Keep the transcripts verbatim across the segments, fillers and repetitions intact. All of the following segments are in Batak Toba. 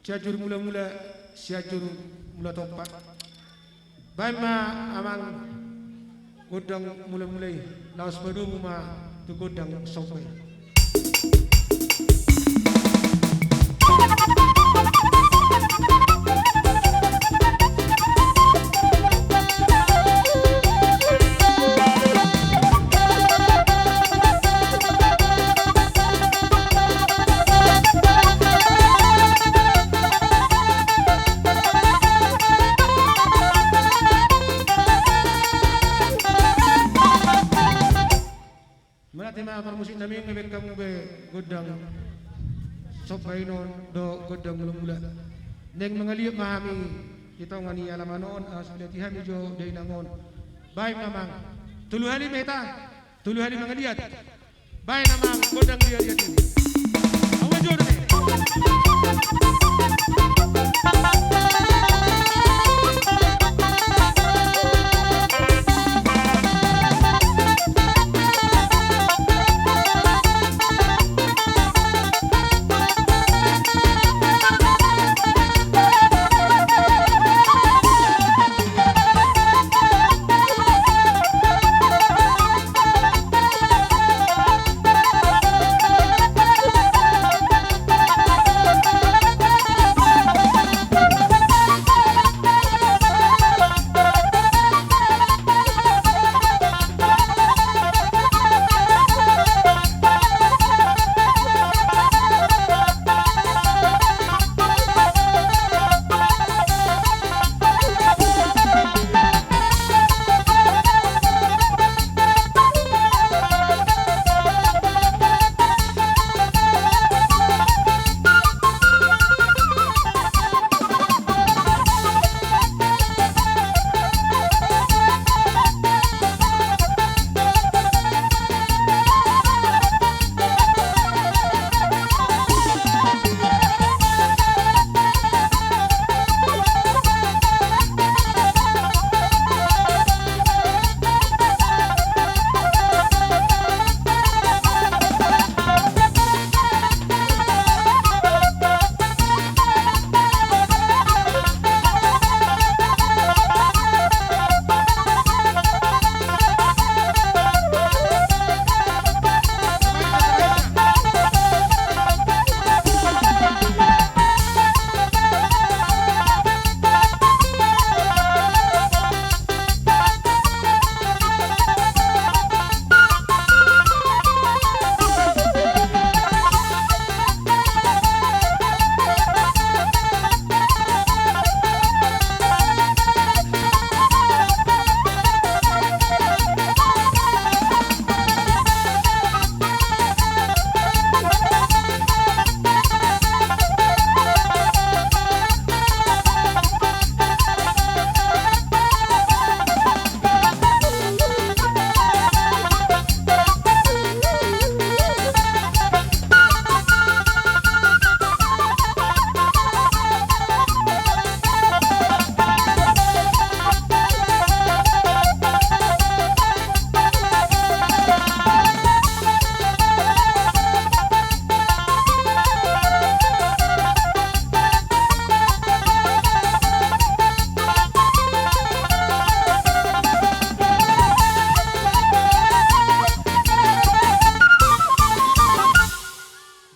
Sianjur Mulamula, Sianjur Mulatompa. Baen ma amang gondang mulamula i, laos padomu ma tu gondang somba i. Mauliate ma parmusik nami, nga baen hamu be gondang somba i on dohot gondang mulamula. Naeng mangaliat ma hami di tonga ni alaman on, asa dilatih hami jo dainang on. Baen ma amang, tolu hali ma hita, tolu hali mangaliat. Baen amang gondang liat-liat i. Awa jo do.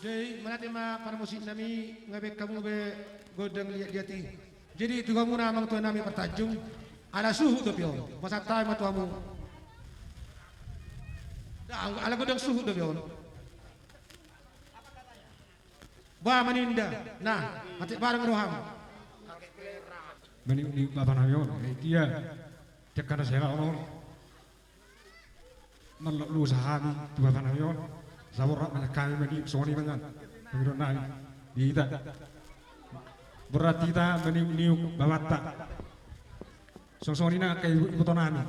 Jadi, mauliate ma parmusik nami, nga baen hamu be gondang liat-liat i. Jadi, tu hamuna amang tua nami partanjung, ala suhut dope on. Pasahat hami ma tu hamu. Ala gondang suhut dope on. Ba maninda, na, atik barang roham. Maniuk-niuk bapa nami on, eh, dia. Tiap kana sela on. Mallok lusa hami tu bapa nami on. Saborhat ma hami maniuk songon i mangan. Pangidon nami. Di hita. Borhat hita maniuk-niuk bapanta. Songon i nang angka iboto nami.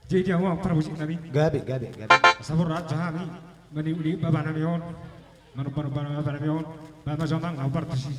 Jadi dia ma parmusik nami. Gabe, gabe, gabe. Saborhat jo hami maniuk-niuk bapa nami on. Manomba-nomba bapa nami on. Baen ma jo amang, au partusi.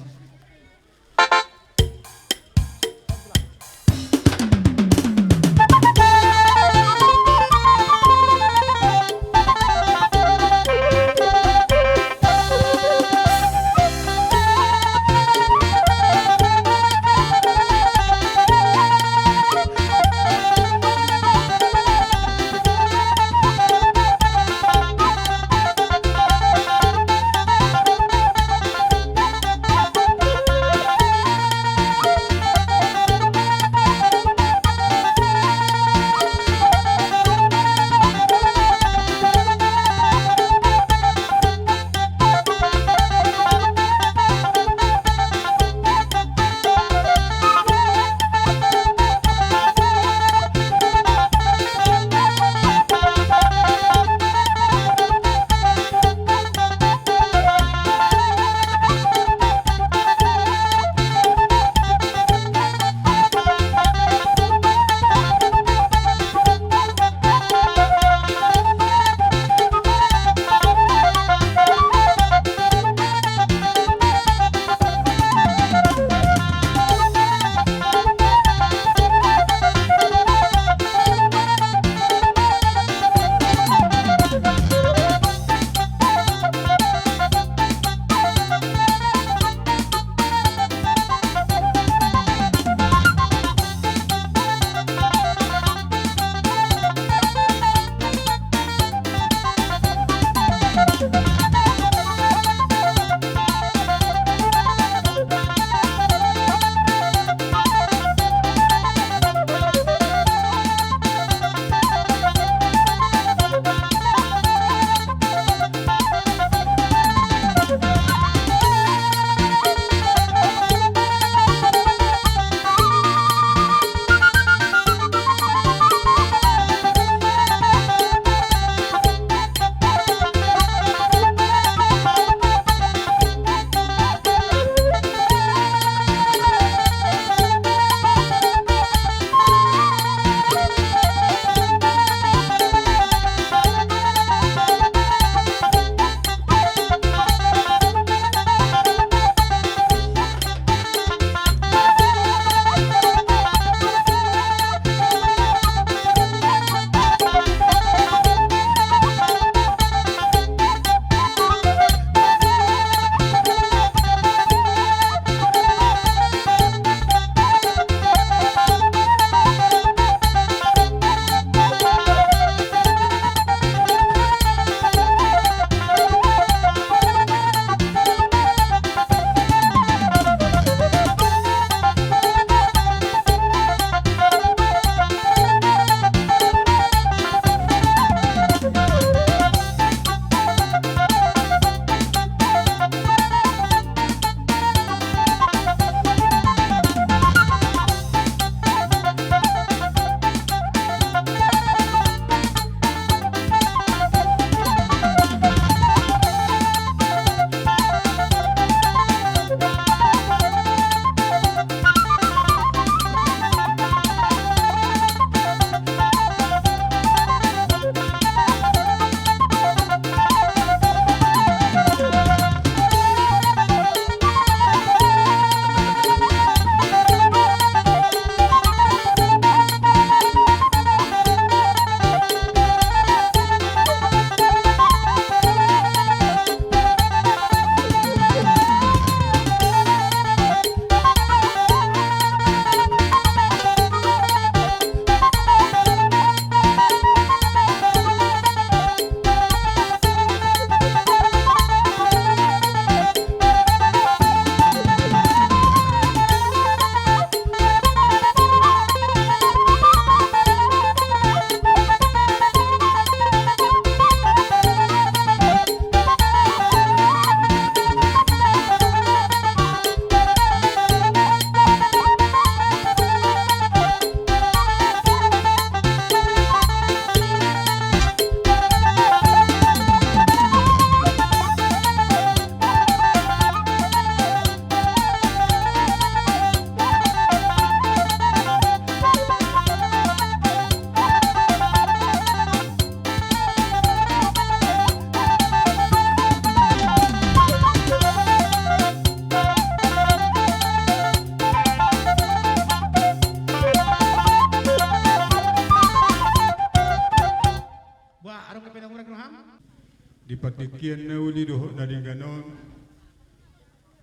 partingkian na uli dohot na denggan on,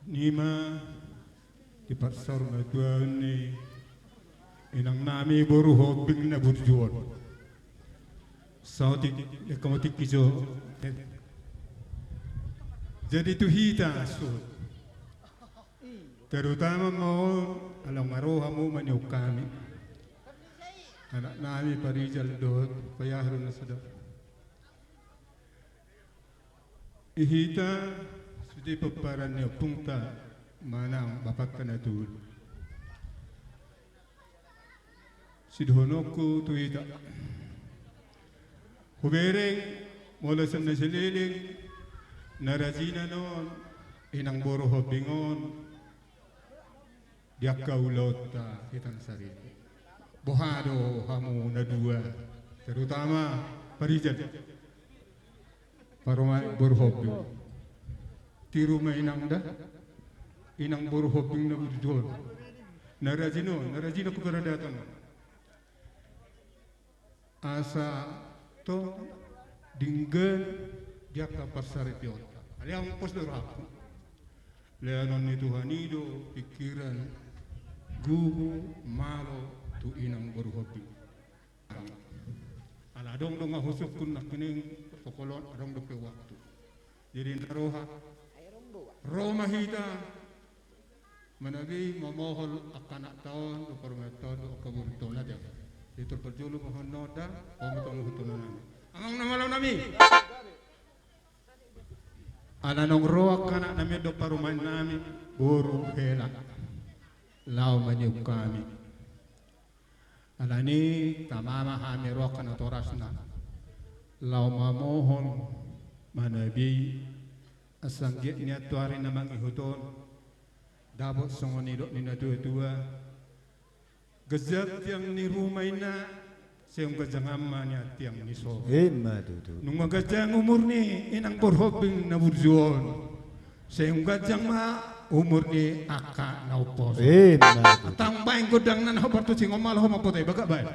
nima di parsaurmatuaon ni inangnami boru Hombing na burju on. Saotik, eka mo tingki jo. Jadi tu hita suhut, terutama ma on, ala nga ro hamu maniop hami, anaknami Parijal dohot Payahrun na sada. I hita sude pomparan ni ompungta manang bapanta na tubu. Sidohononku tu hita, hubereng molo sian na saleleng na rajin on inang boru Hombing on di angka ulaonta hita na saripe. Boha do hamu na dua, terutama Parijal, parumaen boru Hombing, tiru ma inang da, inang boru Hombing na burju on, na rajin on, na rajin on keberadaton. Asa tong denggan di angka parsaripeonta. Alai ahu pos do rohangku, lehonon ni Tuhan i do pingkiran, gogo, malo tu inang boru Hombing. Ala adong do nga husungkun nangkining protokol on, adong dope waktu. Jadi na roha, ro ma hita manabi, mamohol angka anakta on dohot parumaenta on dohot angka borunta on, ate. Di tolpar jolo mohon noda, ho ma tong luhut tona nami, amang na malo nami. Ala naung ro angka anaknami on dohot parumaennami, boru, hela, laho maniop hami. Alani i tama ma hami ro angka natorasna, laho mamohon, manabi, asa anggiat ni antuari na mangihut on dapot songon nidok ni natuatua, ganjang tiang ni ruma inna, sai umganjangan ma nian tiang ni soro. Ima tutu. Nunga ganjang umur ni inang boru Hombing na burju on, sai umganjang ma umur ni angka na umposo. Ima tutu. Antong baen gondangna na hombar tu singomalo, ho ma boto i, bagak baen.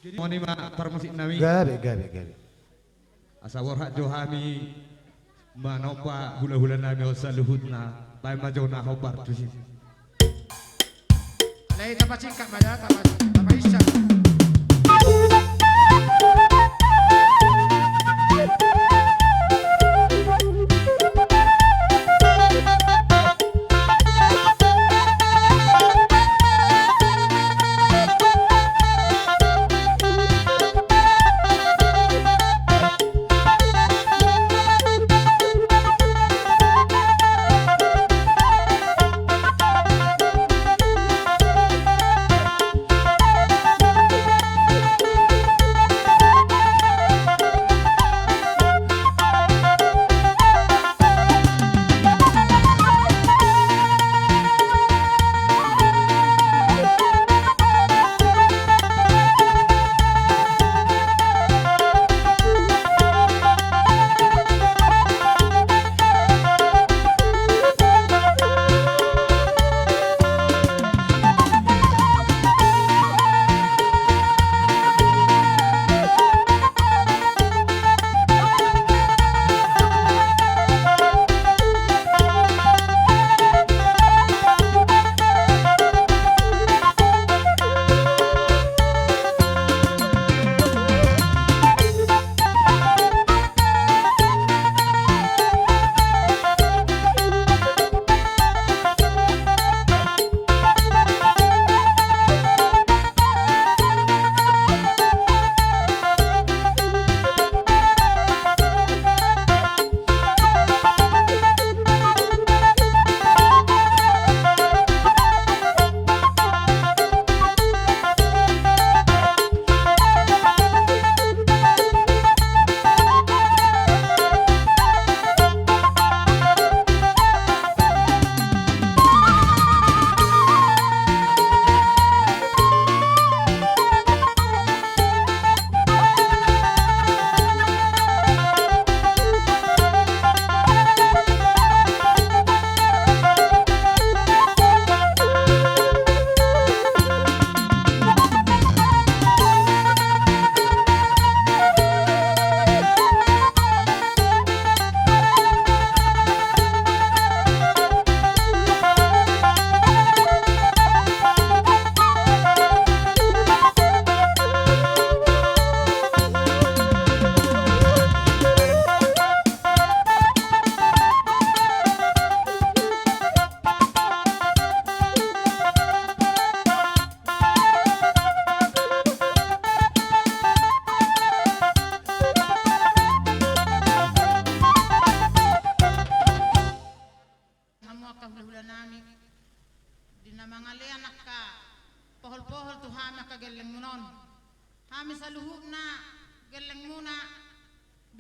Jadi, songon i ma parmusik nami. Gabe, gabe, gabe. Asa borhat jo hami manompa hulahula nami on saluhutna, baen ma jo na hombar tusi. Alai tapasingkat ma da, tapa-, tapainsak.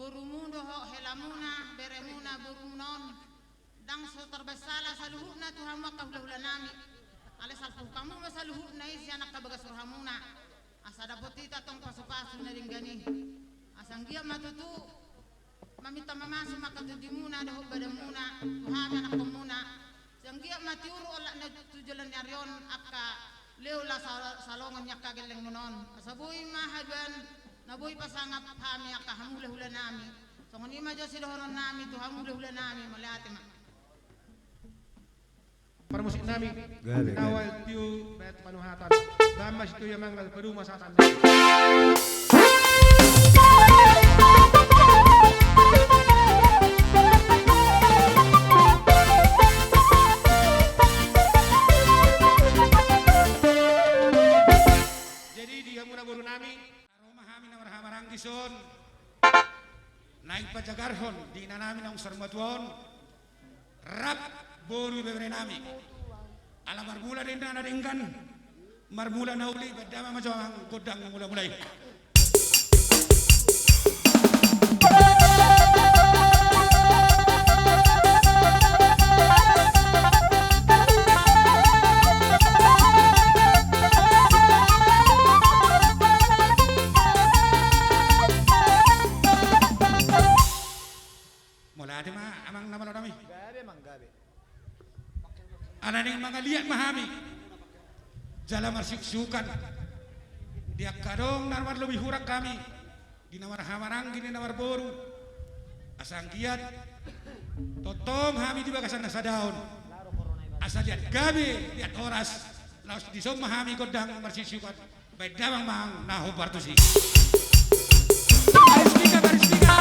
Borumu dohot helamuna, beremuna, borumuna on. Ndang so tarbahen sala saluhutna tu hamu angka hulahulanami. Alai salpuhon hamu ma saluhutna i sian angka bagas rohamuna. Asa dapot hita tong pasupasu na denggan i. Asa anggiat ma tutu maminta mamasu ma angka tondimuna dohot badanmuna tu hami anakkonmuna. Asa anggiat ma tiur olat na tu joloan ni ari on angka leo laho sa-, salongan ni angka gellengmuna on. Asa boi ma haduan na boi pasangap hami angka hamulahulanami. Songon i ma jo sidohononnami tu hamulahulanami, mauliate ma. Parmusiknami, gabe, gabe. Awal tiu bet panuhatan. Damma situ ia manggal padumasatan. Jadi di hamuna borunami, ro ma hami na marhahamaranggi son. Naeng pajagarhon di inanami naung saur matua on. Rap boru ibeberenami. Ala marmula do inna na denggan, marmula na uli, baen damang ma jo amang gondang mulamula i. Mauliate ma amang na malo nami. Gabe, amang, gabe. Ala naeng mangaliat ma hami jala marsiuksukan di angka adong na marlobi hurang hami, di na marhahamaranggi, di na marboru. Asa anggiat tongtong hami di bagasan na sada on. Asa liat gabe, liat horas. Laos dison ma hami gondang marsiuksukan. Baen damang ma na hombar tusi. Baris pika, baris pika.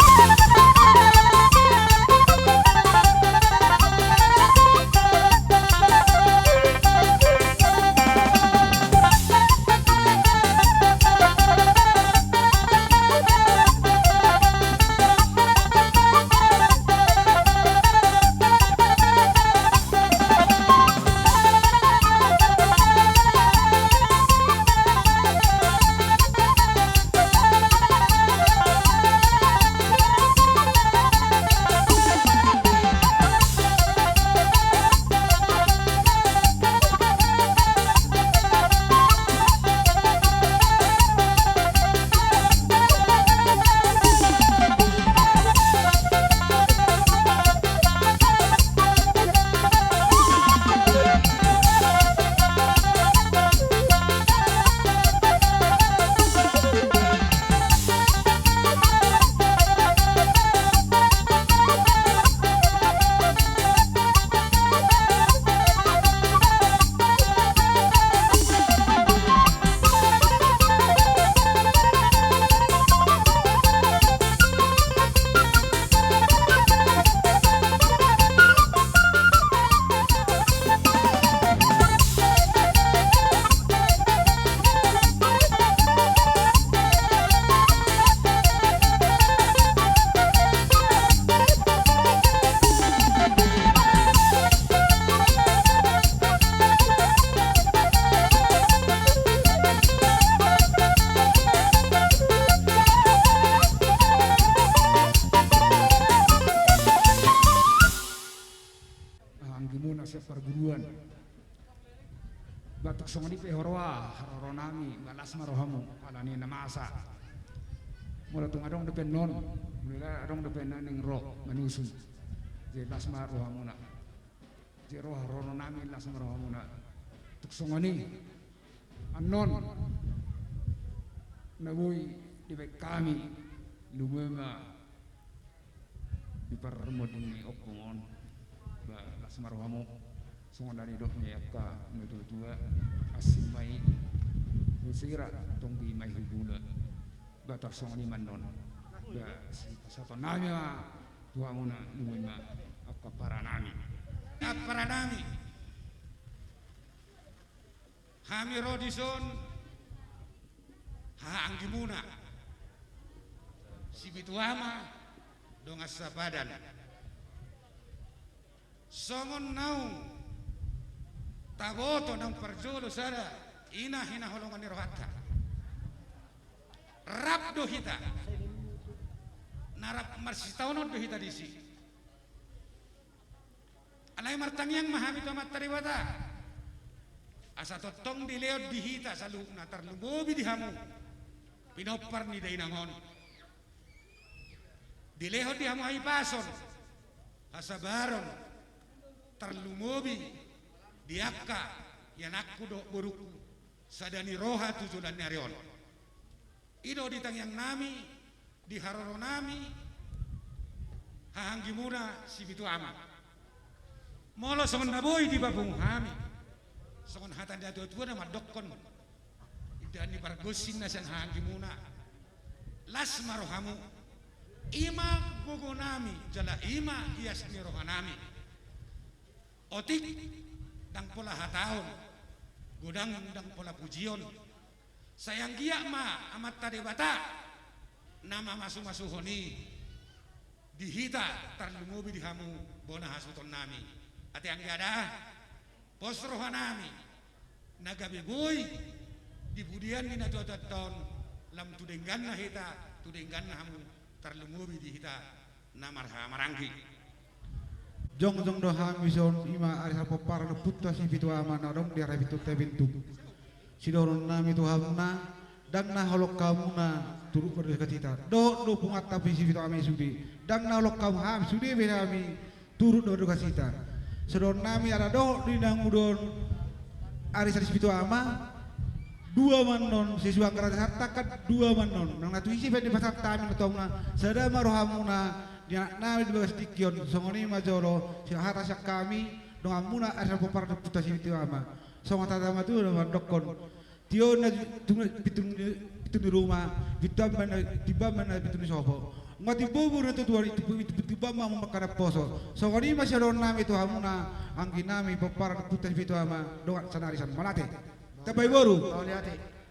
Anggimuna sian parguruan. Ba tung songon i pe huroha, haroro nami, ba las ma rohamu, ala ni na masa. Molo tung adong dope annon, molo adong dope na naeng ro, manusui. Jadi las ma rohamuna. Jadi ro haroro nami, las ma rohamuna. Tung songon i, annon. Na boi dibaen hami, lumobi ma. Di parmonding ni ompung on, ba las ma rohamu, songon na nidok ni angka natuatua, asing ma i husira, tonggi ma i hugula, ba tarsongon i ma annon, ba sipasahaton nami ma tu hamuna, lumobi ma angka ampara nami. Ampara nami. Hami ro dison, haha anggimuna, Sipitu Ama, dongan sapadan. Songon naung taboto naung parjolo sada, i na hinaholongan ni rohanta. Rap do hita. Na Rap marsitaonon do hita disi. Alai martangiang ma hami tu Amanta Debata, asa tongtong dilehon di hita saluhutna, tarlumobi di hamu pinompar ni dainang on. Dilehon di hamu hahipason, hasabaron, tarlumobi di angka ianakku dohot borungku, sada ni roha tu joloan ni ari on. I do di tangiangnami, di haroronami, hahaanggimuna Sipitu Ama. Molo songon na boi dipapungu hami, songon hata ni natuatua na mandokkon, indahan ni pargonsi na sian hahaanggimuna, las ma rohamu. I ma gogonami jala i ma ias ni rohanami. Otik ndang pola hataon, godang ndang pola pujion, sai anggiat ma Amanta Debata na mamasumasuhon i di hita, tarlumobi di hamu bona hasuhutonnami. Ate anggia da, pos rohanami na gabe boi di pudian ni natuatuanta on, lam tu dengganna hita, tu dengganna hamu, tarlumobi di hita na marhahamaranggi. Jongjong do hami dison, i ma arisan pomparan ni ompunta Sipitu Ama na adong di Arapintu Tabentuk. Sidohononnami tu hamuna, ndang na holong hamuna turut mardosa hita. Dohot do punguanta pe Sipitu Ama i sude, ndang na holong hamu hami sude be hami turut do mardosa hita. Sidohononnami ala dohot do inangudon arisan Sipitu Ama, dua ma annon, sesuai anggaran santangkan dua ma annon. Nang na tu ise pe dipasahat hami na tu hamuna, sada ma rohamuna di anaknami di bagas tingki on. Songon i ma jolo sihata sian hami donganmuna arisan pomparan ni ompunta Sipitu Ama. Songon hata na tutu na mandokkon: Tio na tu-, pintu ni, pintu ni ruma, timbo ma na, timbo ma na pintu ni sopo. Nunga timbo boru ni natuatua, itu, itu, timbo ma hamu mangkanomposo. Songon i ma sidohononnami tu hamuna, angginami pomparan ni ompunta Sipitu Ama, dongan sanari san. Mauliate. Tambai boru. Mauliate.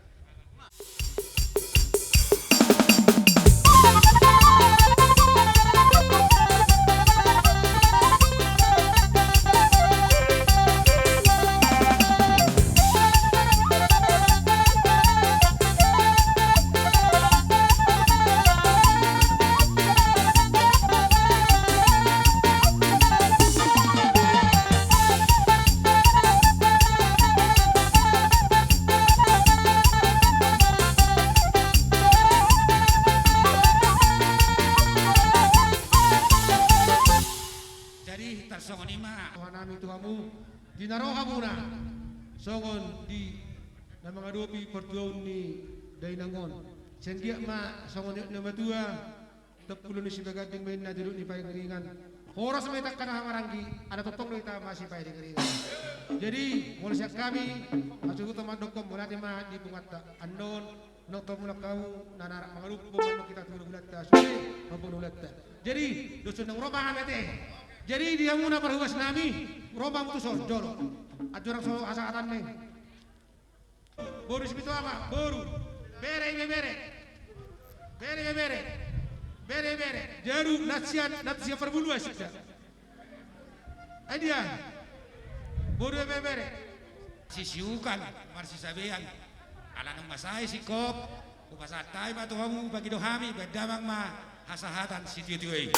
Jadi tarsongon i ma rohanami tu hamu, di na ro hamuna songon di na mangadopi partuaon ni dainang on. Sai anggiat ma songon nidok ni natuatua, topulon ni sibaganding ma inna, jolok ni pangiringiringan. Horas ma hita angka na marhahamaranggi, ala tongtong do hita masipangiringiringan. Jadi molo sian hami, hasuhuton mandokkon mauliate ma di punguanta annon, nang tu hamuna hamu na naeng mangadopi, boha annon hita tu hulahulanta sude, mamboan hulahulanta. Jadi dos on, naung ro ma hami ate. Jadi di hamuna parhobasnami, ro ma hamu tuson jolo. Anjorang so hasahatan ni boru Sipitu Ama, boru. Bere, ibebere. Bere, ibebere. Bere, ibebere. Jaru na sian, na sian Parbuluan sida. Ai dia? Boru, ibebere. Sisiukan, marsisabean. Ala nunga sae singkop, hupasahat hami ma tu hamu, baen do hami, baen damang ma hasahatan sitiotio i.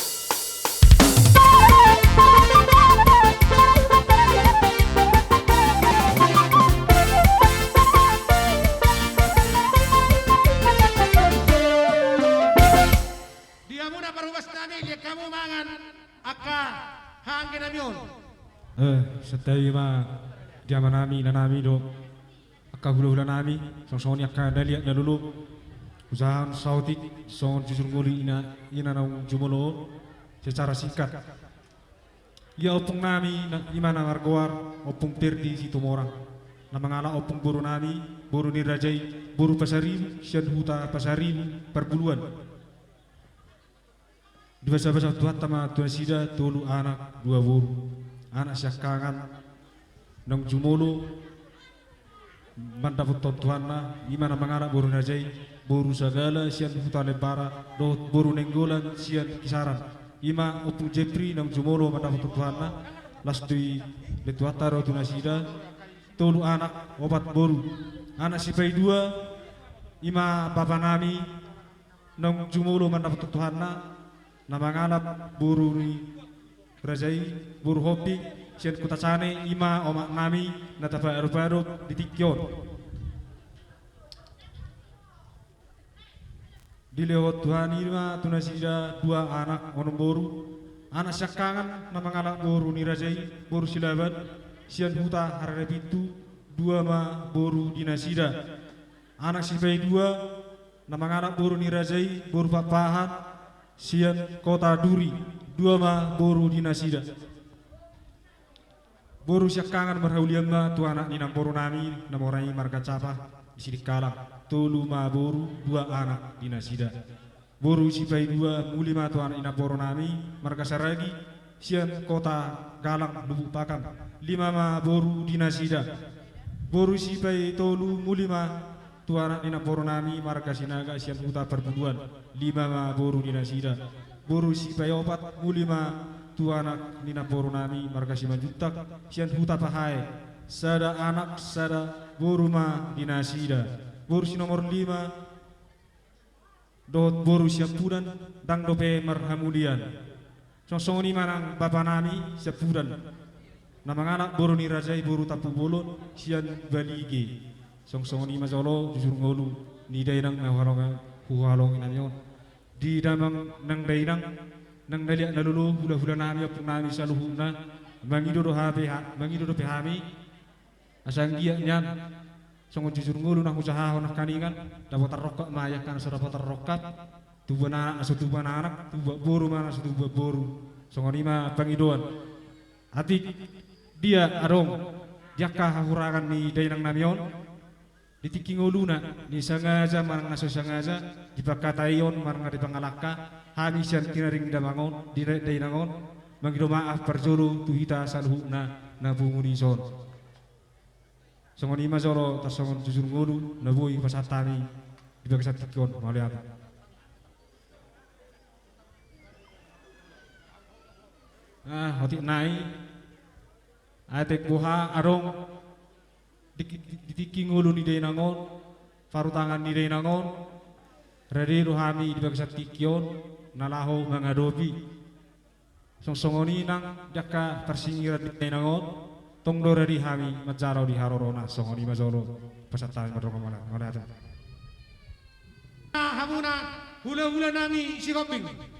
Di hamuna parhobasnami, liat hamu mangan angka hahaangginami on. Eh, santabi ma di amanami, inanami dohot angka hulahulanami, songon i angka na liat na lolo. Hujahahon saotik songon jujur ngolu ina, ina naung jumolo on, secara singkat. Ia ompungnami na, i ma na margoar Ompung Perdi Situmorang, na mangalap ompung borunami, boru ni raja i, boru Pasaribu, sian huta Pasaribu, Parbuluan. Dibasabasa Tuhanta ma tu nasida tolu anak dua boru. Anak siangkangan naung jumolo mandapothon tuanna, i ma na mangalap boru ni raja i, boru Sagala sian huta Lembara, dohot boru Nainggolan sian Kisaran. I ma Ompung Jepri naung jumolo mandapothon tuanna, las do i lehon Tuhanta ro tu nasida, tolu anak, opat boru. Anak sipaidua, i ma bapanami, naung jumolo mandapothon tuanna, na mangalap boru ni raja i, boru Hombing sian Huta Cane, i ma omak nami na tapaadop-adop di tingki on. Dilehon Tuhan i ma tu nasida dua anak onom boru. Anak siangkangan na mangalap boru ni raja i, boru Silaban sian Huta Harare Pintu, dua ma boru di nasida. Anak sipaidua na mangalap boru ni raja i, boru Pakpahan sian Kota Duri, dua ma boru di nasida. Boru siangkangan marhaulian ma tu anak ni namboru nami na mora i marga Capa di Sidikalang, tolu ma boru, dua anak di nasida. Boru sipaidua muli ma tu anak ni namboru nami marga Saragi sian Kota Galang Lubuk Pakam, lima ma boru di nasida. Boru sipaitolu muli ma tu anak ni namboru nami marga Sinaga sian Huta Parbuluan, lima ma boru di nasida. Boru sipaiopat muli ma tu anak ni namboru nami marga Simanjuntak sian Huta Pahae, sada anak sada boru ma di nasida. Boru si nomor lima dohot boru siampudan ndang dope marhamulian. Songon i ma nang bapa nami siampudan na mangalap boru ni raja i, boru Tampubolon sian Balige. Songon i ma jolo jujur ngolu ni dainang na huhalongi, huhalongi nami on. Di damang nang dainang, nang na liat na lolo, hula-hula nami, ompung nami saluhutna, mangido do hape ha-, mangido dope hami. Asa anggiat nian songon jujur ngolu na hujahahon nangkaningan, dapotan rongkap ma i angka na so dapotan rongkap, tubuan anak na so tubuan anak, tubuan boru ma na so tubuan boru. Songon i ma pangidoan. Atik dia adong di angka hahurangan ni dainang nami on, di tingki ngoluna, ni sangaja manang na so sangaja, di pangkataion manang na di pangalangka, hami sian kinaring damang on, di da-, dainang on, mangido maaf parjolo tu hita saluhutna na pungu ni son. Songon i ma jolo tarsongon jujur ngolu na boi hupasahat hami di bagasan tingki on, mauliate. Ah, otik nai. Atik boha adong di, di, di tingki ngolu ni dainang on, parutangan ni dainang on, rade do hami di bagasan tingki on na laho mangadopi. Song-, songon i nang di angka parsingiran ni dainang on, tong do rade hami manjalo di harorona. Songon i ma jolo pasahat hami mardongan mauliate, mauliate. Hamuna hula-hula nami Sihombing.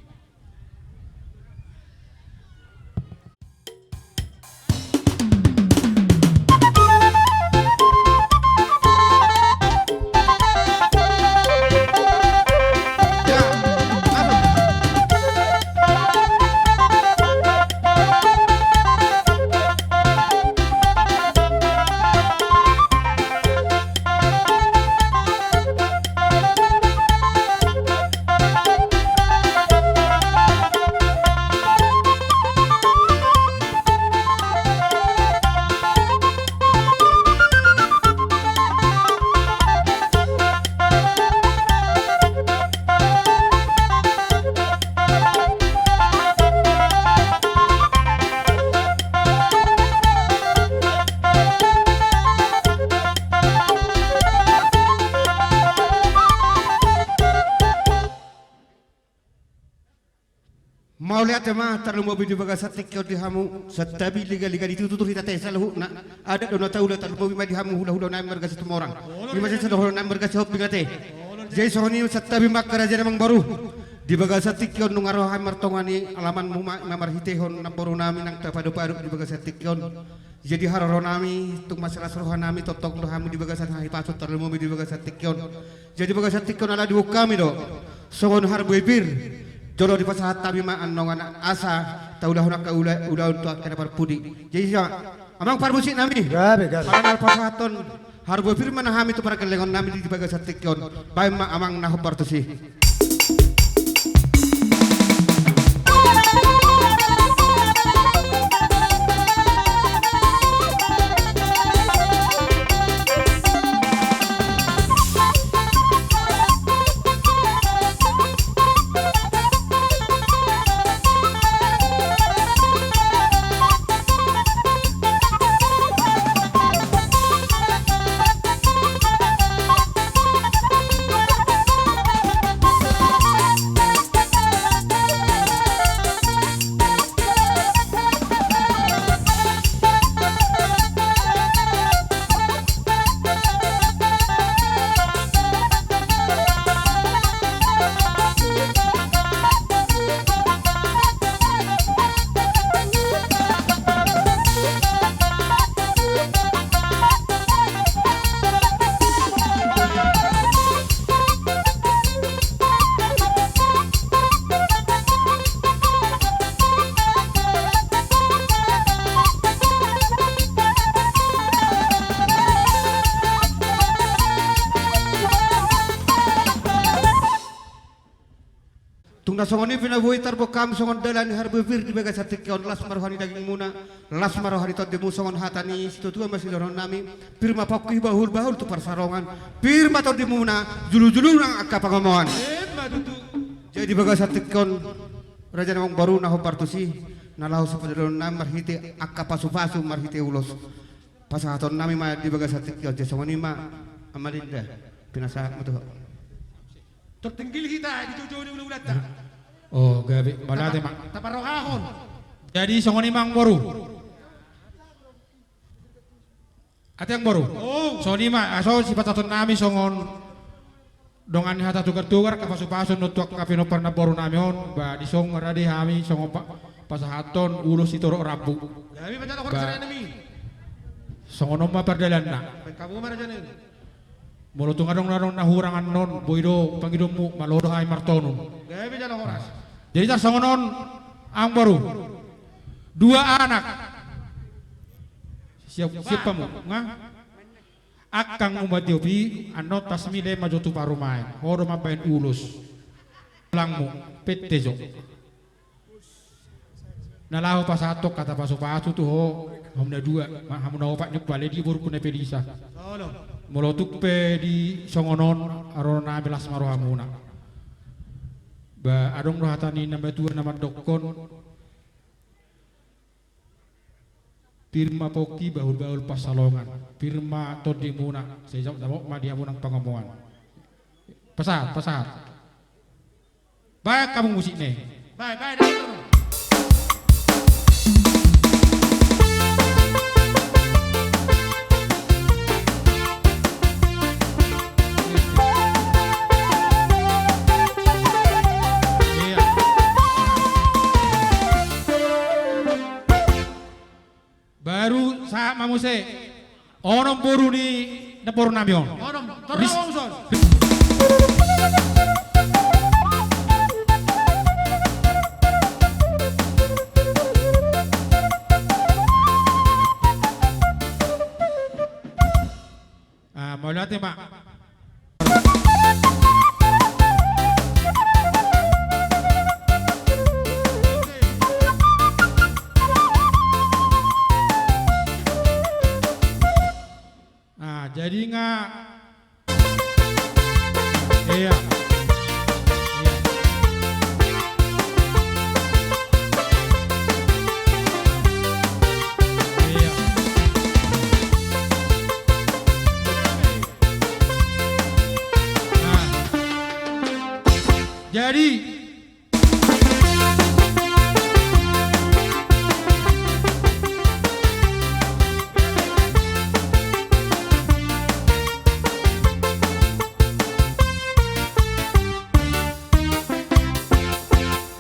Mauliate ma tarlumobi di bagasan tingki on di hamu, santabi liga-liga di tutu-tutu hita ate saluhutna. Adat do na taula, tarlumobi ma di hamu hula-hula nami marga Situmorang. Ima sesa do hula nami marga Sihombing ate. Jadi songon i santabi ma angka raja nami, amang boru. Di bagasan tingki on nunga ro hami martonga ni alamanmu ma, ima marhitehon namboru nami nang tapaadop-adop di bagasan tingki on. Jadi haroro nami tung marlas roha nami, tongtong do hamu di bagasan hahipason, tarlumobi di bagasan tingki on. Jadi bagasan tingki on ala diboan hami do songon harbue pir, jolo dipasahat hami ma annon asa taulahon angka ula, ulaon tu angka na parpudi. Jadi amang parmusik nami, gabe, gabe, ala na pasahathon harbue pir ma na hami tu pargellengon nami di bagasan tingki on. Baen ma amang na hombar tusi. Songon i pe na boi tarbongkam songon dalan ni harbirpir di bagasan tingki on, las ma roha ni dagingmuna, las ma roha ni tondimuna, songon hata ni situatua ma sidohononnami: Pir ma pongki bahulbahul tu pansalongan, pir ma tondimuna, julujulu nang angka pangomoan. Emma tutu. Jadi bagasan tingki on, raja ni amangboru, na hombar tusi, na laho sipanjaloonnami marhite angka pasupasu marhite ulos. Pasahatonnami ma di bagasan tingki on, jadi songon i ma, Ama Linda, pinasahatmu tu ho. Tertinggil hita di joujou ni hulahulanta. O, gabe, mauliate ma. Taparrohahon. Jadi songon i ma, amangboru. Ate, amangboru. O. Songon i ma, aso sipasahatonnami songon dongan ni hata tugar-tugar, angka pasupasu on tu angka pinompar ni namborunami on, ba dison rade hami songon pa-, pasahathon ulos sitorop rambu. Gabe, ba jala horas, rajanami. Songon on ma pardalanna. Baen hamu ma, rajanami. Molo tung adong na, adong na hurang annon, boi do pangidoanmu, malo do hami martonun. Gabe, jala horas. Jadi tarsongon on, amangboru. Dua anak. Siap, siap hamu, nga? Angkang umat diopi, annon tasmile ma jo tu parumaen. Ho do mambaen ulos. Tulangmu, pette jo. Na laho pasahathon hata pasupasu tu ho, hamu na dua, ma-, hamu na opat ni umpale di borungku na pelisa. Molo tung pe di songon on, haroro nami las ma rohamuna. Ba adong do hata ni na matua na mandokkon: Pir ma pongki bahulbahul pansalongan, pir ma tondimuna, sai damot ma di hamu nang pangomoan. Pasahat, pasahat. Baen hamu musikna i. Baen, baen, baen. Iya. Baru sahat ma muse. Onom boru ni namborunami on. Onom. Ris- torong son. Ah, mauliate ma. Ah, jadi nga. Iya. Iya. Iya. Nah. Jadi,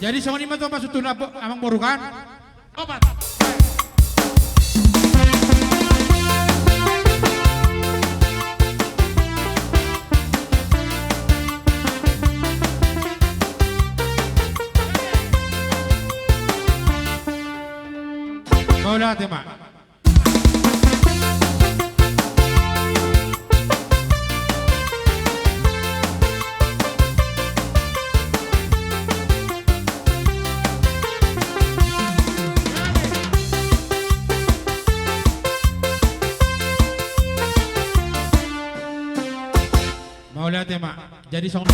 jadi songon i ma tu, maksud tu amangboru kan? Opat. Mauliate ma. Mauliate ma. Jadi songon.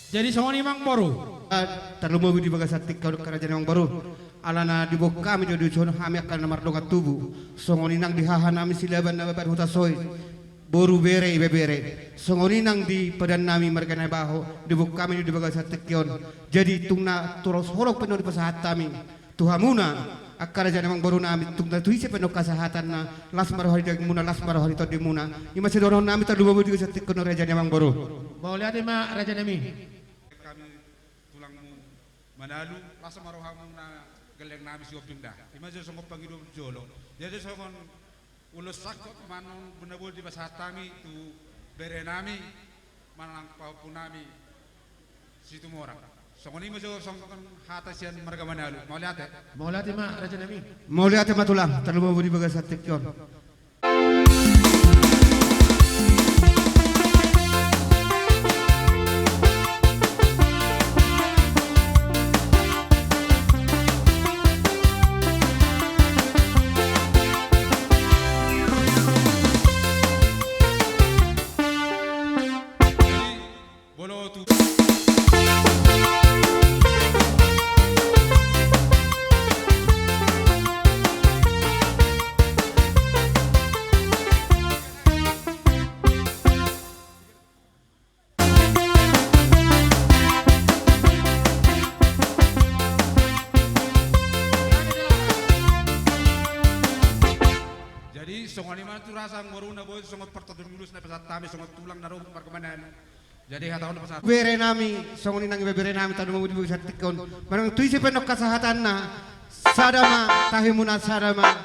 Jadi songon i ma amangboru. Ah, tarlumobi di bagasan tingki on, angka raja ni amangboru. Alana diboan hami jo dison, hami angka na mardongan tubu. Songon i nang di hahanami Silaban na baen huta Soy. Boru, bere, ibebere. Songon i nang di padannami marga Naibaho, diboan hami jo di bagasan tingki on. Jadi tung na torus holong pe annon dipasahat hami tu hamuna, angka raja ni amangborunami, tung na tu ise pe annon hasahatanna, las ma roha ni dagingmuna, las ma roha ni tondimuna. I ma sidohononnami, tarlumobi di bagasan tingki on, raja ni amangboru. Mauliate ma, rajanami. Hami tulangmu Manalu, las ma rohamuna, gellengnami Sihombing da. I ma jo songon pangidoan jolo. Jadi songon ulos sangkot ma annon na boi dipasahat hami tu berenami manang pahompunami Situmorang. Songon i ma jo songon hata sian marga Manalu. Mauliate. Mauliate ma, rajanami. Mauliate ma tulang, tarlumobi di bagasan tingki on. Di mana tu rasa ngoruna boi songon partonton mulus na pesan tami songon tulang na ro marga Manalu. Jadi hata on pesan. Bere nami, songon i nang iba bere nami, tarlumobi di bagasan tingki on. Manang tu ise pe nangkin sahatanna, sada ma tahimuna, sada ma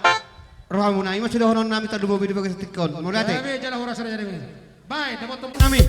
rohamuna. I ma sidohonon nami tarlumobi di bagasan tingki on. Mauliate. Nami jala horas raja nami. Bae, dapotan nami.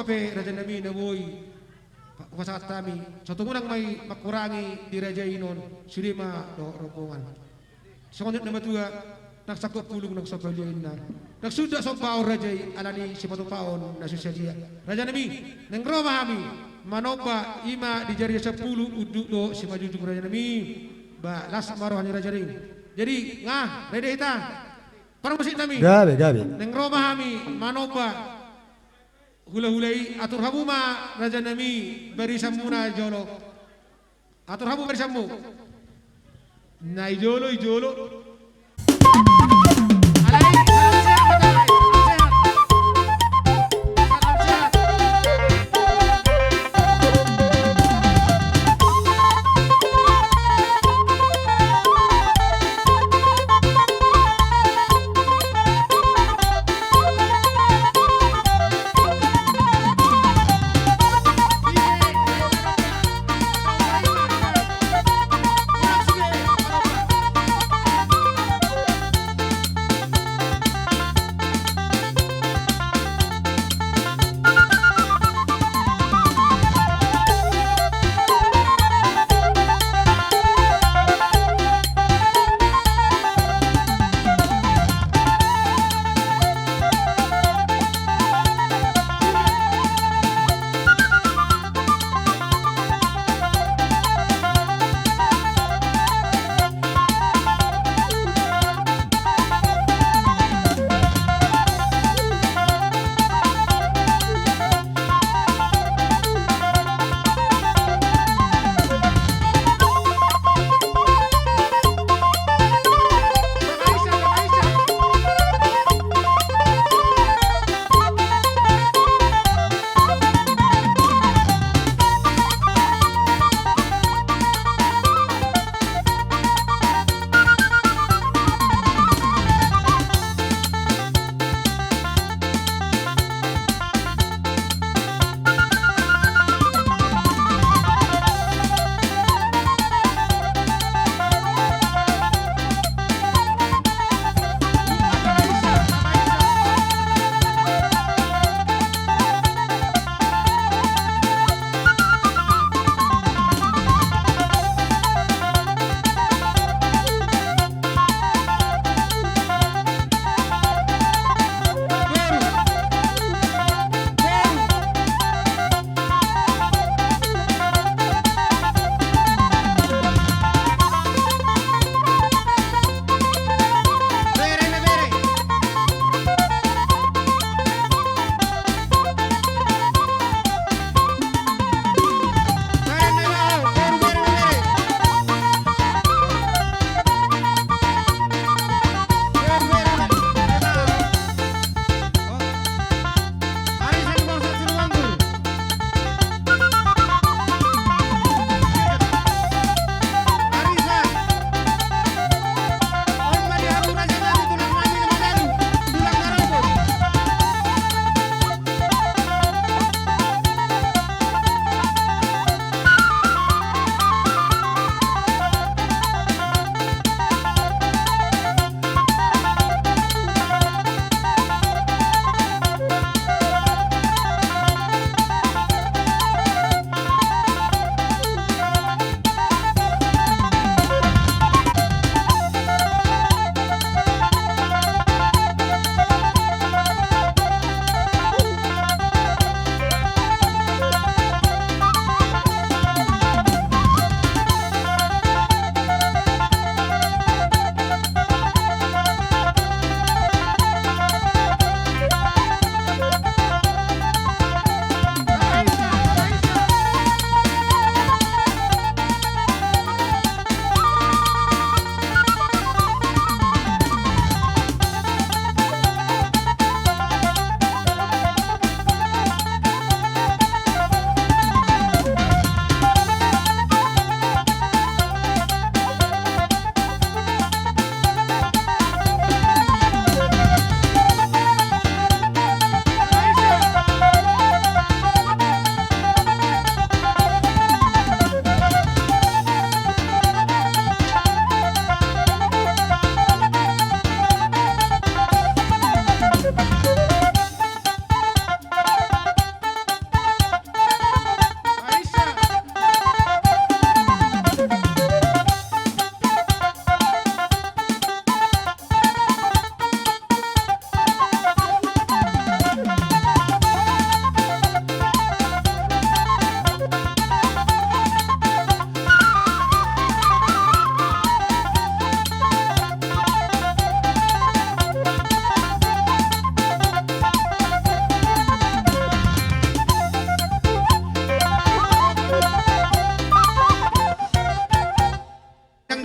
pe raja nami na boi hupasahat hami, so tung unang ma i mangkurangi di raja i on, sude ma dohot rombongan. Songon i ma tutu, nang sangkop pulung nang so pauli inna. Nang suda sombaon raja i ala ni sipatupaon na so sadia. Raja nami, naeng ro ma hami manomba, i ma di jari sampulu unduk dohot simanjujung raja nami. Ba las ma roha ni raja nami. Jadi nga rede hita. Parmusik nami. Gabe, gabe. Naeng ro ma hami manomba hulahula i, atur hamu ma raja nami barisanmuna jolo. Atur hamu barisanmu. Na i jolo, i jolo. Alai, salam sehat, alai, salam sehat. Salam sehat.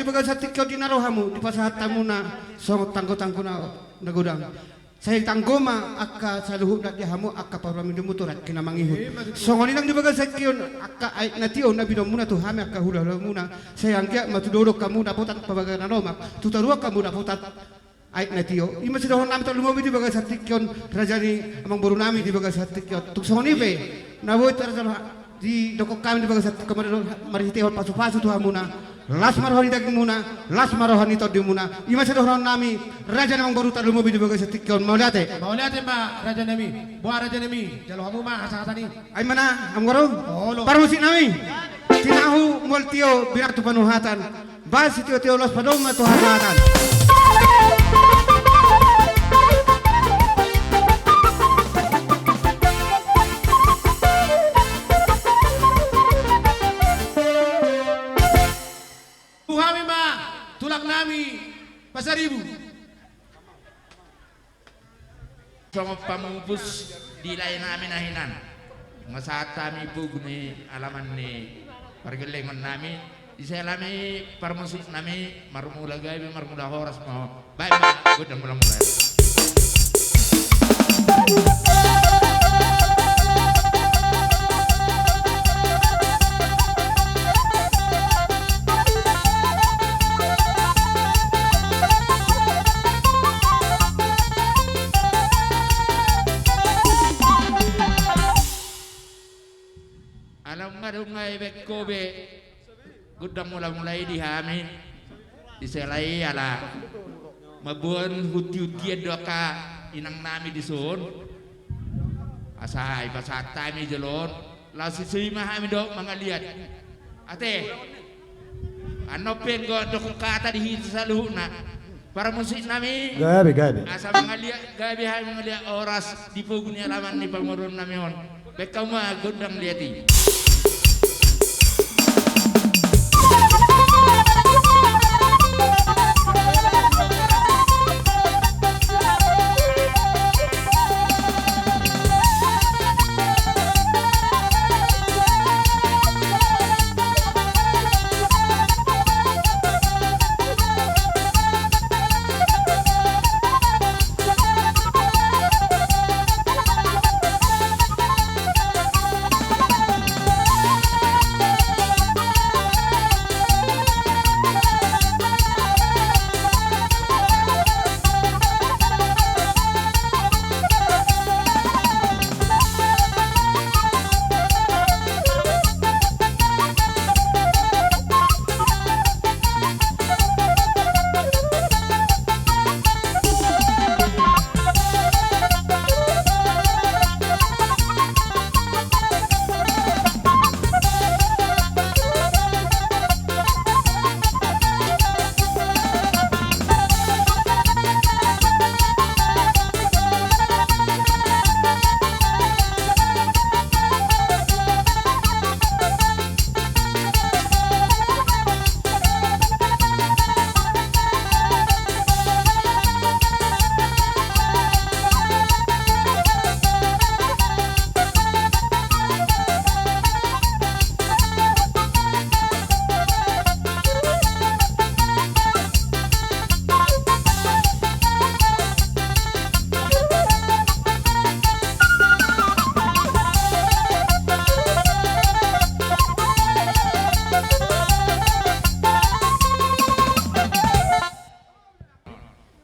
Di bagasan tingki on di na ro hamu, dipasahat hamuna songon tanggotanggo na, na godang. Sai tanggo ma angka saluhutna di hamu angka parumaenmuna tu rangkina mangihut. Songon i nang di bagasan tingki on angka aek na tio na binoanmuna tu hami angka hulahulamuna. Sai anggiat ma tu dolok hamu dapotan pabaganan omak, tu toruan hamu dapotan aek na tio. I ma sidohononnami tarlumobi di bagasan tingki on, raja ni amangborunami di bagasan tingki on. Tung songon i pe na boi tarjalo didokkon hami di bagasan tingki on, marhitehon pasupasu tu hamuna. Las ma roha ni dagingmuna, las ma roha ni tondimuna. I ma sidohononnami, raja ni amangboru tarlumobi di bagasan tingki on. Mauliate. Mauliate ma rajanami. Boha rajanami, jalo hamu ma hasahatan i. Ai mana, amangboru? Olo. Parmusiknami. Tinahu mual tio, binar tu panuhatan. Bahen sitiotio, laos padomu ma tu hasahatan. Tu hami ma tulangnami Pasaribu. Songon pamupus di laenami na hinan, mangasahat hami pogu ni alaman ni pargellengonnami. Di siala ni i parmusiknami, marmula gabe marmula horas ma ho. Bahen ma gondang mula-mula i. Ala nunga dung nga dibahen ho be gondang mula-mula i di hami. Di siala i ala mamboan hunti-huntian do angka inangnami dison. Asa dipasahat hami jolo on, laos ise ma hami do mangaliat. Ate. Annon pe anggo dokkon hata di hita saluhutna. Parmusiknami. Gabe, gabe. Asa mangaliat, gabe hami mangaliat horas di pogu ni alaman ni pamoruonnami on. Bahen hamu ma gondang liat i.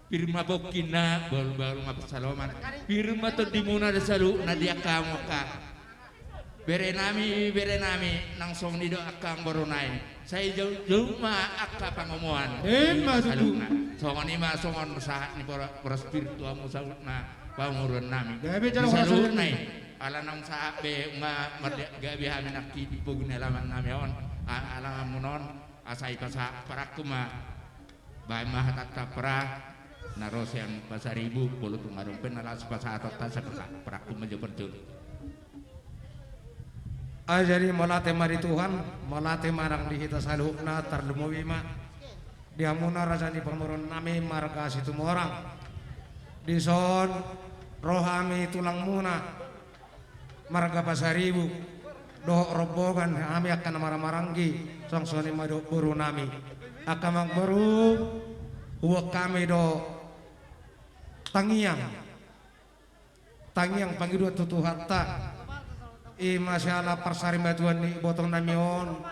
Pir ma pongkinna, bahulbahul ma pansalongan. Pir ma tondimuna di saluhutna di angka hamu angka berenami, berenami, nang songon i do angka amangboru nai. Sai jou-, jou ma angka pangomoan. Emma tutu. Saluhutna. Songon i ma songon sahat ni bora-, boras pir tu hamu saluhutna pamoruonnami. Gabe jala horas saluhutna i. Ala naung sahat be nunga mardia-, gabe hami nangkin di pogu ni alamannami on, a-, alamanmuna on, asa dipasahat parangku ma. Bahen ma hatanta pra, na ro sian Pasaribu, molo tung adong pe na laos pasahatonta, sai pasa-, parangku ma jo parjolo. Ai jadi mauliate ma di Tuhan, mauliate ma nang di hita saluhutna, tarlumobi ma di hamuna raja ni pamoruonnami marga Situmorang. Dison ro hami tulangmuna, marga Pasaribu, dohot rombongan hami angka na marhahamaranggi, songon i ma dohot borunami. Angka amangboru, huboan hami do tangiang, tangiang pangidoan tu Tuhanta. I ma siala parsarimatuan ni ibotonami on,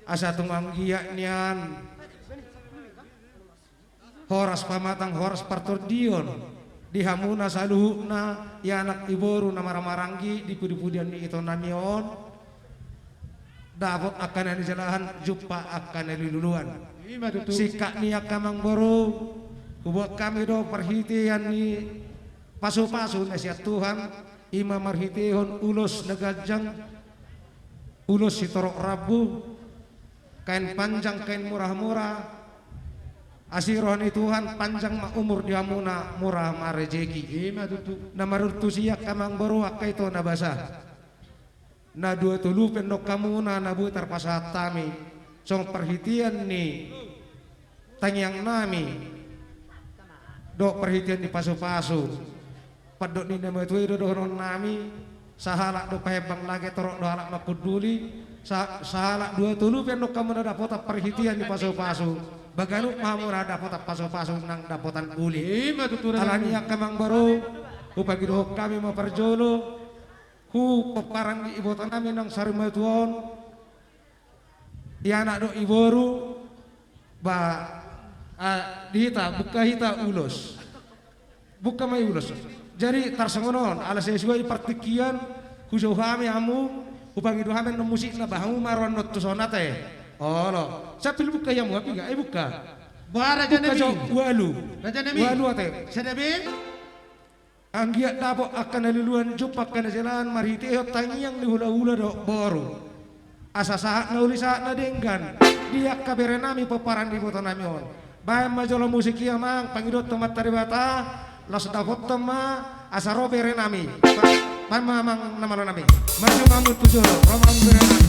asa tung anggiat nian horas pamatang, horas partondion di hamuna saluhutna, i anak i boru na marhahamaranggi di pudipudian ni itonami on, dapot angka na nijalahan, jumpa angka na niluluan. Ima tutu. Singkat ni angka amangboru, huboan hami do parhitean ni pasupasu na sian Tuhan, i ma marhitehon ulos na ganjang, ulos sitorop rambu, kain panjang, kain murah-murah, asi roha ni Tuhan, panjang ma umur di hamuna, murah ma rejeki. Ima tutu. Na maruntusi angka amangboru, angka ito na basa. Na dua tolu pe annon hamuna na boi tarpasahat hami, songon parhitean ni tangiangnami, dohot parhitean ni pasupasu. Pandok ni na matua i do dohononnami, sahalak do pahembang lage, torop do halak mangkunduli, sa-, sahalak dua tolu pe annon hamuna dapotan parhitean ni pasupasu, baganup ma hamuna dapotan pasupasu nang dapotan uli. Ima tutu. Alani i angka amangboru, hupangidohon hami ma parjolo, tu pomparan ni ibotonami naung sarimatua on, i anak dohot i boru, ba, a, di hita, buka hita ulos. Buka ma i ulos. Jadi, tarsongon on, ala sai suai partingkian, hujou hami hamu, hupangido hami annon musikna, ba hamu ma ro annon tu son ate. Olo. Sampil buka i hamu, api ga? Eh, buka. Ba, rajanami. Buka jo, ualu. Rajanami. Ualu ate. Sada be? Anggiat dapot angka na niluluan, jumpa angka na nijalahan, marhitehon tangiang ni hulahula dohot boru. Asa sahat na uli, sahat na denggan di angka berenami, pomparan ni ibotonami on. Baen ma jolo musik i amang, pangidoan tu Amanta Debata, laos dapothon ma, asa ro berenami. Ba-, baen ma amang na malonami. Maju ma hamu tu jolo, ro ma hamu berenami.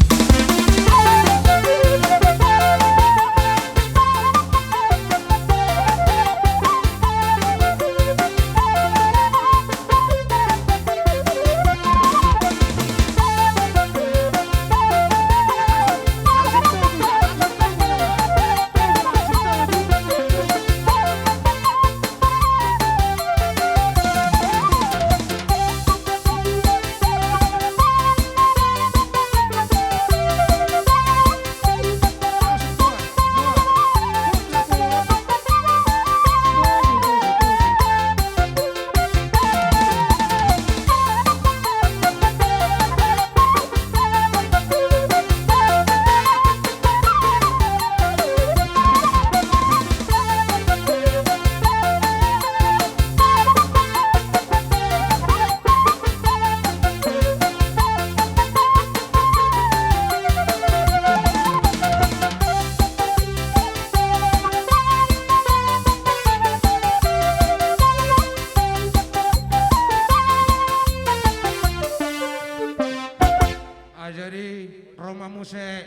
Ah, jadi, ro ma muse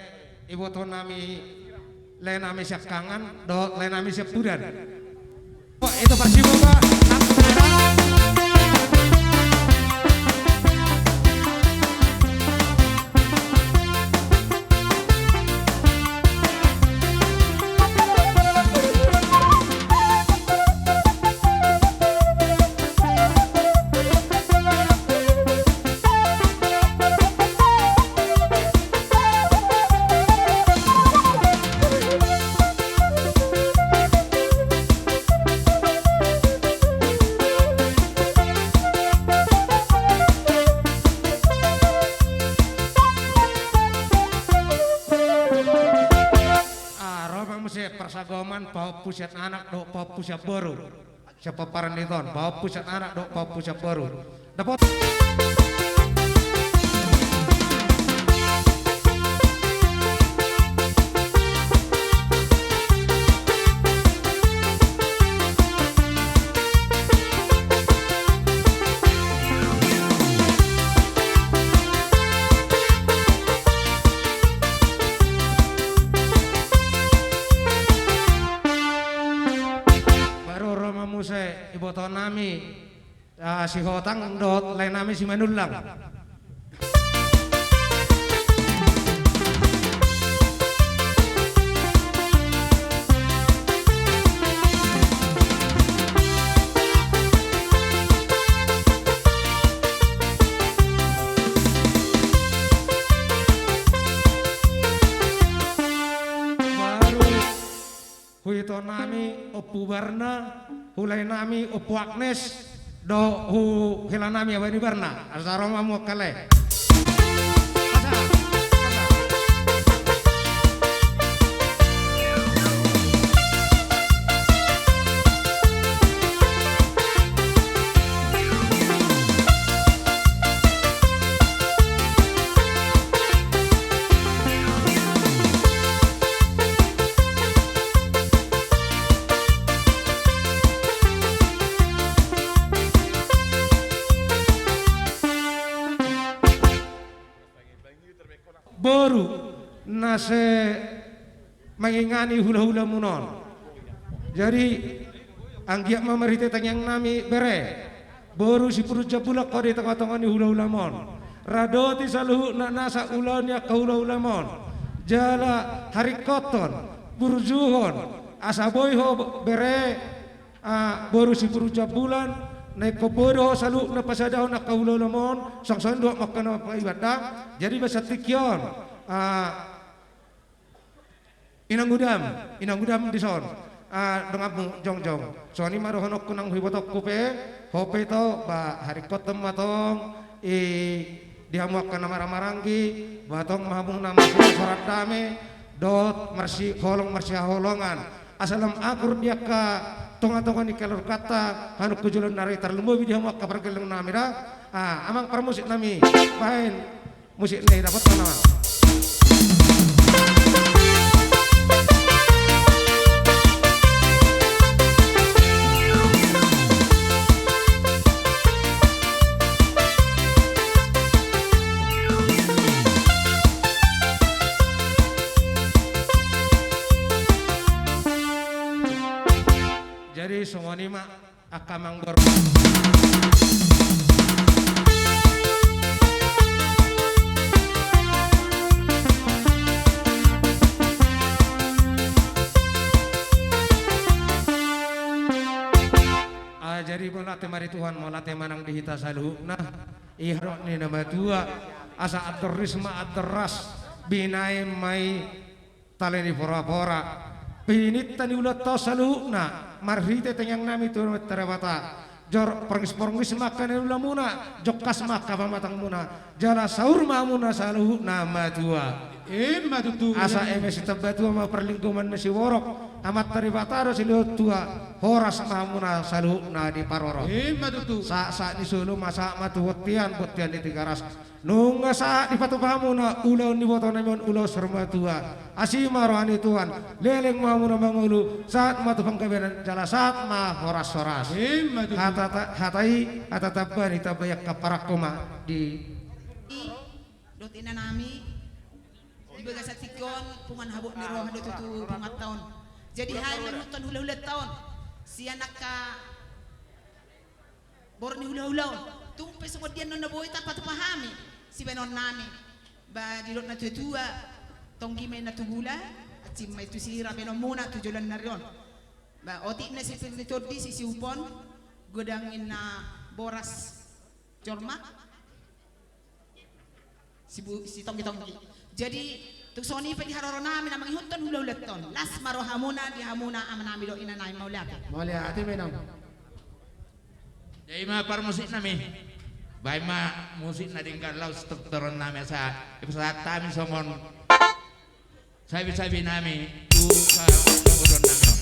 ibotonami, laenami siangkangan dohot laenami siampudan. Oh, itu parsibuka. Ah, ro ma muse parsagoman pahompu sian anak dohot pahompu sian boru. Sian pomparan ni ito on, pahompu sian anak dohot pahompu sian boru. Dapot. Baru ro ma muse ibotonami, ah, si Hotang dohot laenami si Manullang. Hu ito nami Ompu Barna, hu lae nami Ompu Agnes, dohot hu hela nami Abaen Barna. Asa ro ma hamu angka lae. Boru na sai mangingani hulahulamuna on. Jadi, anggiat ma marhite tangiang nami bere, boru Sipurujambulan ho di tongatonga ni hulahulam on. Radoti saluhutna nasa ulaon ni angka hulahulam on. Jala haringkothon, burjuhon, asa boi ho bere, ah, boru Sipurujambulan, na ingkon boi do ho saluhutna pasadahon angka hulahulam on, songon i dohot ma angka na paibadah. Jadi, basa tingki on, ah, Inang Udam, Inang Udam dison. Ah, donganmu jongjong. Songon i ma dohononku nang huibotongku pe, ho pe ito, ba haringkothon ma tong, i, di hamu angka na marhahamaranggi, ba tong ma hamu na marsisorang dame, dohot marsiholong marsihaholongan. Asa lam akur di angka tongatonga ni keluarganta, hanungku joloan ni ari, tarlumobi di hamu angka pargelleng nami da. Ah, amang parmusik nami, baen musik na idapothon nama. Jadi songon i ma. Angka amang boru. Ah, jadi mauliate ma di Tuhan, mauliate ma nang di hita saluhutna. Di hadok ni na matua, asa andor ris ma andor ras, binaen ma i tali ni porapora. Pininta ni ulaonta on saluhutna, marhite tangiang nami tu Amanta Debata. Jor porngis-porngis ma angka na niulamuna, jongkas ma angka pamatangmuna. Jala saur ma hamuna saluhutna matua. Ima tutu. Asa eme sitambatua ma parlinggoman ni siborok, Amanta Debata do silehon tua, horas ma hamuna saluhutna diparorot. Ima tutu. Sahat-sahat ni solu ma sahat ma tu bontean, bontean ni Tigaras. Nunga sahat dipatupa hamuna ulaon ni iboto nami on, ulaon saur matua. Asi ma roha ni Tuhan, leleng ma hamuna mangolu, sahat ma tu panggabean jala sahat ma horas-horas. Ima tutu. Hata ta-, hata i, hata tamba ni tamba i, angka parangku ma di. I, dohot ina nami, di bagasan tingki on, punguan habot ni roha do tutu punguanta on. Jadi hami mangihuthon hula-hulanta on. Sian angka boru ni hula-hula on. Tung pe songon dia annon na boi tarpatupa hami sibaenon nami. Ba didok na tua-tua, tonggi ma inna tu gula, hansit ma i tu sira baenonmuna tu joloan ni ari on. Ba otik na sipir ni tondi, sisiupon, godang inna boras jorma. Sibu-, sitonggi-tonggi. Jadi, tung songon i pe di haroro nami na mangihuthon hula-hulanta on. Las ma rohamuna di hamuna ama nami dohot ina nami, mauliate. Mauliate ma inang. Jadi ima parmusik nami. Baen ma musik na denggan laos tortoron nami asa dipasahat hami songon sabi-sabi nami tu sahuton nami on.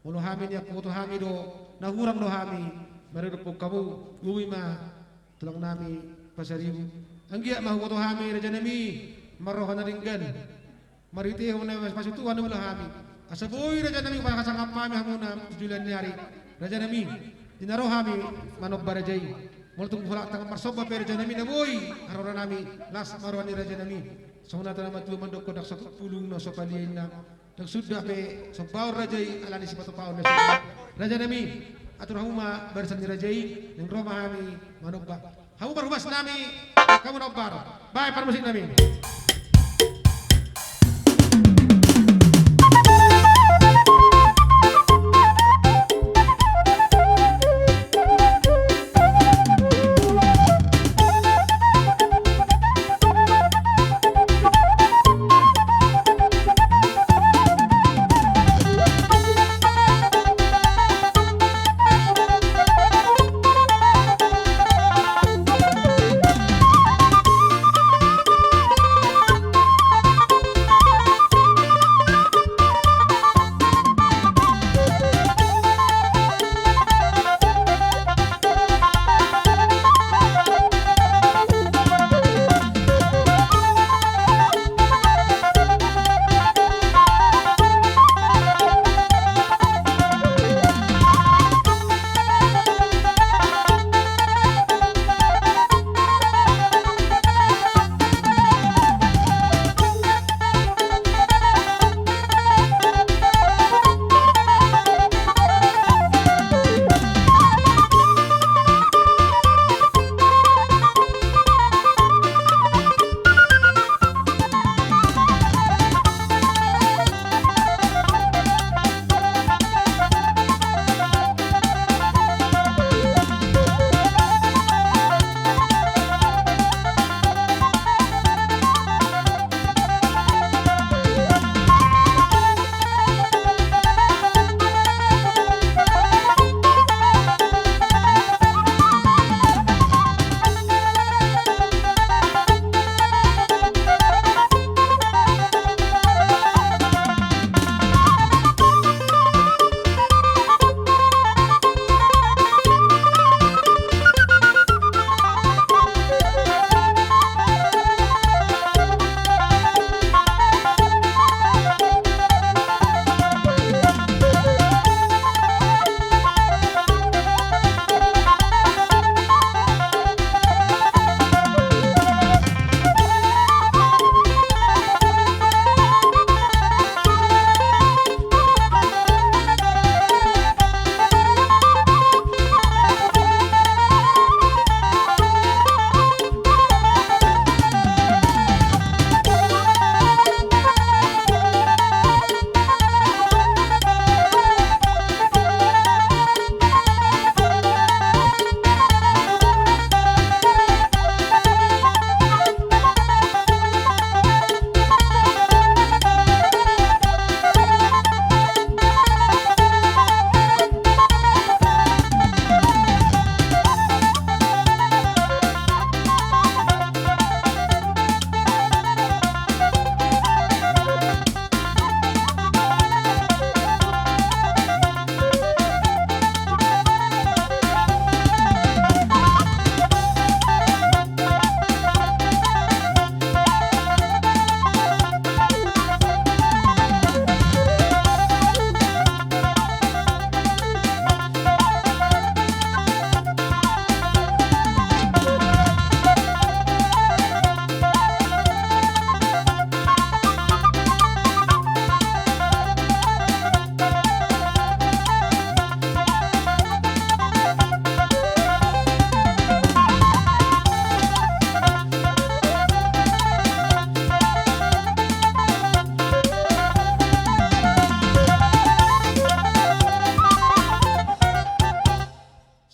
Molo hami nian huboto hami do na hurang do hami maridop hamu, boi ma tulang nami Pasaribu. Anggiat ma huboto hami raja nami marroha na denggan, marhitehon na pasitutuhon ulaon hami, asa boi raja nami pasangap hami hamuna tu joloan ni ari. Raja nami, di na ro hami manomba raja i. Molo tung holan tangan marsomba pe raja nami na boi haroro nami, las ma roha ni raja nami. Songon hata na matua mandok, ndang so pulung na so paliainna, ndang suda pe sombaon raja i alani sipatupaon na so. Raja nami, atur hamu ma barisan ni raja i, naeng ro ma hami manomba. Hamu parhobas nami, hamu na hombar. Baen parmusik nami.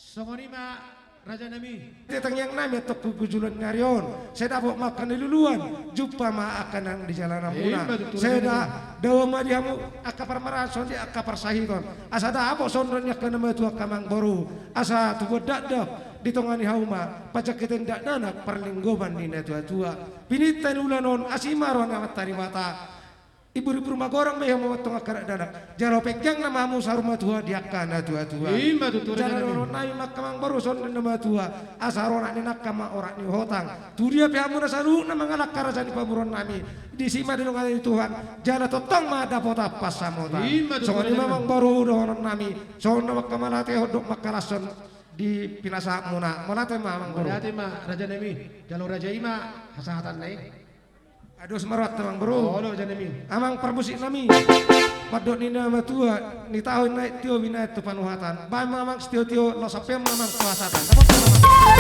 Songon i ma raja nami. Di tangiang nami antong tu joloan ni ari on, sai dapot ma angka na niluluan, jumpa ma angka nang di jalanan muna. Sai dao ma di hamu angka parmaraan songon i angka parsahiton, asa dapot songon i angka na matua angka amangboru, asa tubuan dakdanak di tonga ni hauma, panjangkitan dakdanak parlinggoman ni natuatua. Pininta ni ulaon on asi ma roha ni Amanta Debata. Buru-buru ma godang ma i hamu amang tu angka dakdanak. Jala pengkean ma hamu saur matua di angka na tua-tua. I ma tutu, raja nami. Jala dohonon nami ma angka amang boru songon na matua. Asa ro anak ni nangka ma orat ni hotang. Tudia pe hamu na saluhutna mangalangka raja ni pamoruon nami. Disi ma dilehon ni Tuhan. Jala tongtong ma dapotan pansamotan. I ma tutu, raja nami. Songon i ma amang boru dohonon nami. Songon na mangkamalate hot dohot mangkalashon di pinasahatmuna. Mauliate ma amang boru. Mauliate ma raja nami. Jalo raja i ma hasahatanna i. Ados ma rohanta amang boru. Olo, raja nami. Amang parmusik nami. Mandok ni na matua, ni tahu naik tio binaen tu panuhatan. Baen ma amang sitio-tio, laos sampean ma amang tu hasahatan. Dapot ma amang.